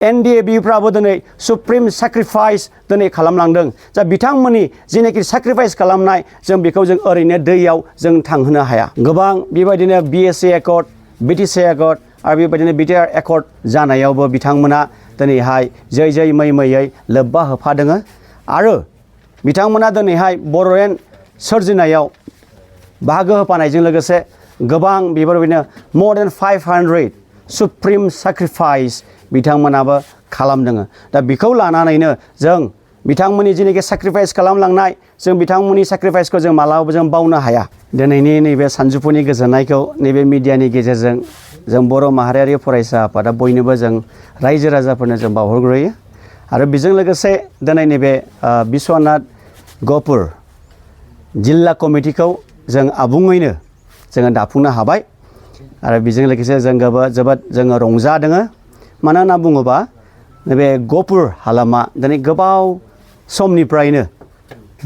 NDAB-फ्राबो दिनै supreme sacrifice दिनै खालामलांदों जा बिथांमोननि जेनाखि सेक्रिफाइस खालामनाय जों बेखौ जों ओरैनो दैयाव जों थांहोनो हाया गोबां बेबायदिनो BSA एकर्ड BTC एकर्ड आरो बेबायदिनो BTR एकर्ड जानायावबो बिथांमोना दिनैहाय जै मैयै लोब्बा होफादों आरो बिथांमोना दिनैहाय बड'लेण्ड सोरजिनायाव बाहागो होफानायजों लोगोसे गोबां बेफोरबायदिनो more than 500 सुप्रिम सेक्रिफाइस बिथांमोनाबो खालामदों दा बेखौ लानानैनो जों बिथांमोननि जेनाखि सेक्रिफाइस खालामलांनाय जों बिथांमोननि सेक्रिफाइसखौ जों मालाबाबो जों बावनो हाया दिनैनि नैबे सानजौफुनि गोजोननायखौ नैबे मिडियानि गेजेरजों जों बर' माहारियारि फरायसा आफादा बयनोबो जों रायजो राजाफोरनो जों बावहरग्रोयो आरो बेजों लोगोसे दिनै नैबे बिश्वनाथ गहपुर जिल्ला कमिटिखौ जों आबुङैनो जोङो दाफुंनो हाबाय आरो बेजों लोगोसे जों जोबोद जोङो रंजादों मानो होनना बुङोबा नैबे गहपुर हालामा दिनै गोबाव समनिफ्रायनो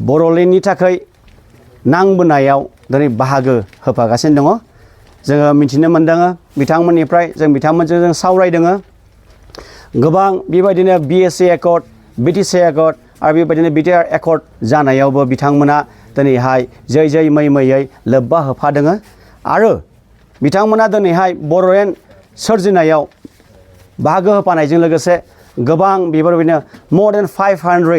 बड'लेण्डनि थाखाय नांबोनायाव दिनै बाहागो होफागासिनो दङ जोङो मिथिनो मोनदों बिथांमोननिफ्राय जों बिथांमोनजों जों सावरायदों गोबां बेबायदिनो BSA एकर्ड BTC एकर्ड आरो बेबायदिनो BTR एकर्ड जानायावबो बिथांमोना दिनैहाय जै मैयै लोब्बा होफादों आरो बिथांमोना दिनैहाय बड'लेण्ड सोरजिनायाव बाहागो होफानायजों लोगोसे गोबां बेफोरबायदिनो more than 500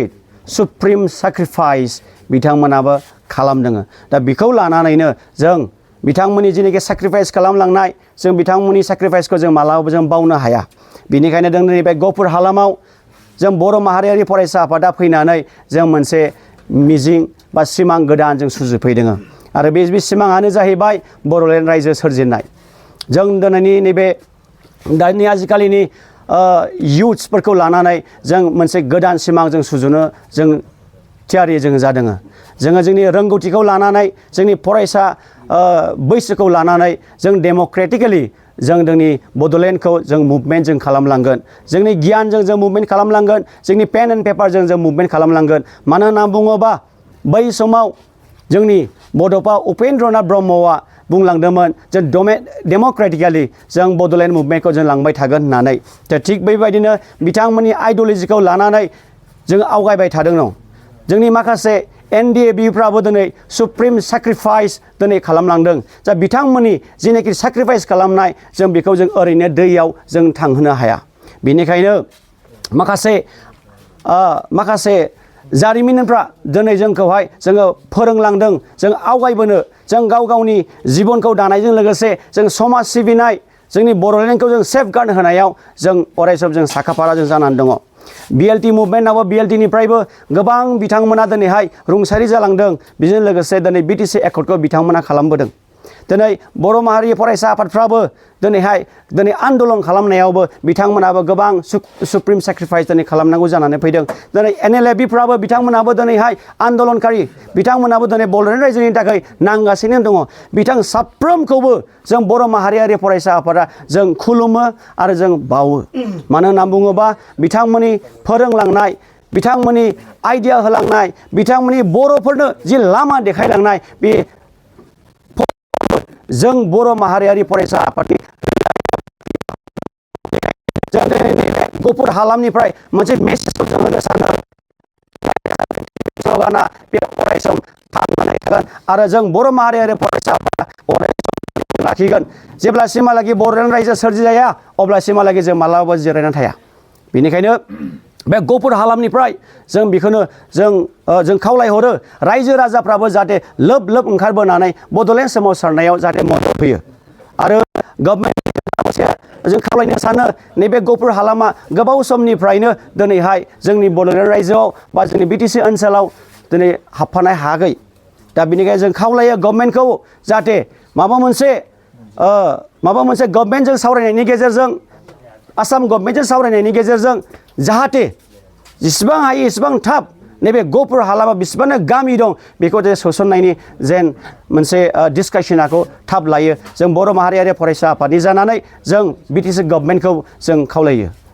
सुप्रिम सेक्रिफाइस बिथांमोनाबो खालामदों दा बेखौ लानानैनो जों बिथांमोननि जेनाखि सेक्रिफाइस खालामलांनाय जों बिथांमोननि सेक्रिफाइसखौ जों मालाबाबो जों बावनो हाया बेनिखायनो जों नैबे गहपुर हालामाव जों बर' माहारियारि फरायसा आफादा फैनानै जों मोनसे मिजिं बा सिमां गोदान जों सुजुफैदों आरो बे सिमाङानो जाहैबाय बड'लेण्ड रायजो सोरजिनाय जों दिनैनि नैबे दानि आजिखालिनि इयुथ्सफोरखौ लानानै जों मोनसे गोदान सिमां जों सुजुनो जों थियारि जों जादों जोङो जोंनि रोंगौथिखौ लानानै जोंनि फरायसा बैसोखौ लानानै जों डेम'क्रेटिकेलि जों जोंनि बड'लेण्डखौ जों मुभमेन्ट जों खालामलांगोन जोंनि गियानजों जों मुभमेन्ट खालामलांगोन जोंनि पेन एन्ड पेपारजों जों मुभमेन्ट खालामलांगोन मानो होनना बुङोबा बै समाव जोंनि बड'फा उपेन्द्रनाथ ब्रह्मआ बुंलांदोंमोन जों डेम'क्रेटिकेलि जों बड'लेण्ड मुभमेन्टखौ जों लांबाय थागोन होननानै दा थिग बेबायदिनो बिथांमोननि आइडिय'लजिखौ लानानै जों आवगायबाय थादों जोंनि माखासे NDAB-फ्राबो दिनै सुप्रिम सेक्रिफाइस दिनै खालामलांदों जा बिथांमोननि जेनाखि सेक्रिफाइस खालामनाय जों बेखौ जों ओरैनो दैयाव जों थांहोनो हाया बेनिखायनो माखासे जारिमिनफ्रा दिनै जोंखौहाय जोङो फोरोंलांदों जों आवगायबोनो जों गावनि जिबनखौ दानायजों लोगोसे जों समाज सिबिनाय जोंनि बड'लेण्डखौ जों सेफगार्ड होनायाव जों अरायसम जों साखाफारा जों जानानै दङ BLT मुभमेन्टआबो BLT-निफ्रायबो गोबां बिथांमोना दिनैहाय रुंसारि जालांदों बेजों लोगोसे दिनै BTC एकर्डखौ बिथांमोना खालामबोदों दिनै बर' माहारि फरायसा आफादफ्राबो दिनै आन्दलन खालामनायावबो बिथांमोनाबो गोबां सुप्रिम सेक्रिफाइस दिनै खालामनांगौ जानानै फैदों दिनै NLAB-फ्राबो बिथांमोनाबो दिनैहाय आन्दलनकारि बिथांमोनाबो दिनै बड'लेण्ड रायजोनि थाखाय नांगासिनो दङ साफ्रोमखौबो जों बर' माहारियारि फरायसा आफादा जों खुलुमो आरो जों बावो मानो होनना बुङोबा बिथांमोननि फोरोंलांनाय बिथांमोननि आइडिया होलांनाय बिथांमोननि बर'फोरनो जि लामा देखायलांनाय बे जों बर' माहारियारि फरायसा आफादनि गहपुर हालामनिफ्राय मोनसे मेसेजखौ जों होनो सानो स्ल'गाना बे अरायसम थांनानै थागोन आरो जों बर' माहारियारि फरायसा आफादा अरायसम लाखिगोन जेब्लासिमहालागि बड'लेण्ड रायजो सोरजिजाया अब्लासिमहालागि जों मालाबाबो जिरायनानै थाया बेनिखायनो बे गहपुर हालामनिफ्राय जों बेखौनो जों खावलायहरो रायजो राजाफ्राबो जाहाथे लोब ओंखारबोनानै बड'लेण्ड सोमावसारनायाव जाहाथे मदद होयो आरो गभर्नमेन्ट जों खावलायनो सानो नैबे गहपुर हालामा गोबाव समनिफ्रायनो दिनैहाय जोंनि बड'लेण्ड रायजोआव बा जोंनि BTC ओनसोलाव दिनै हाबफानाय हायाखै दा बेनिखायनो जों खावलायो गभर्नमेन्टखौ जाहाथे माबा मोनसे गभर्नमेन्टजों सावरायनायनि गेजेरजों आसाम गभर्नमेन्टजों सावरायनायनि गेजेरजों जाहाथे जेसेबां हायो एसेबां थाब नैबे गहपुर हालामा बेसेबांनो गामि दं बेखौ जे सोसननायनि जेन मोनसे डिसकासनाखौ थाब लायो जों बर' माहारियारि फरायसा आफादनि जानानै जों BTC गभर्नमेन्टखौ जों खावलायो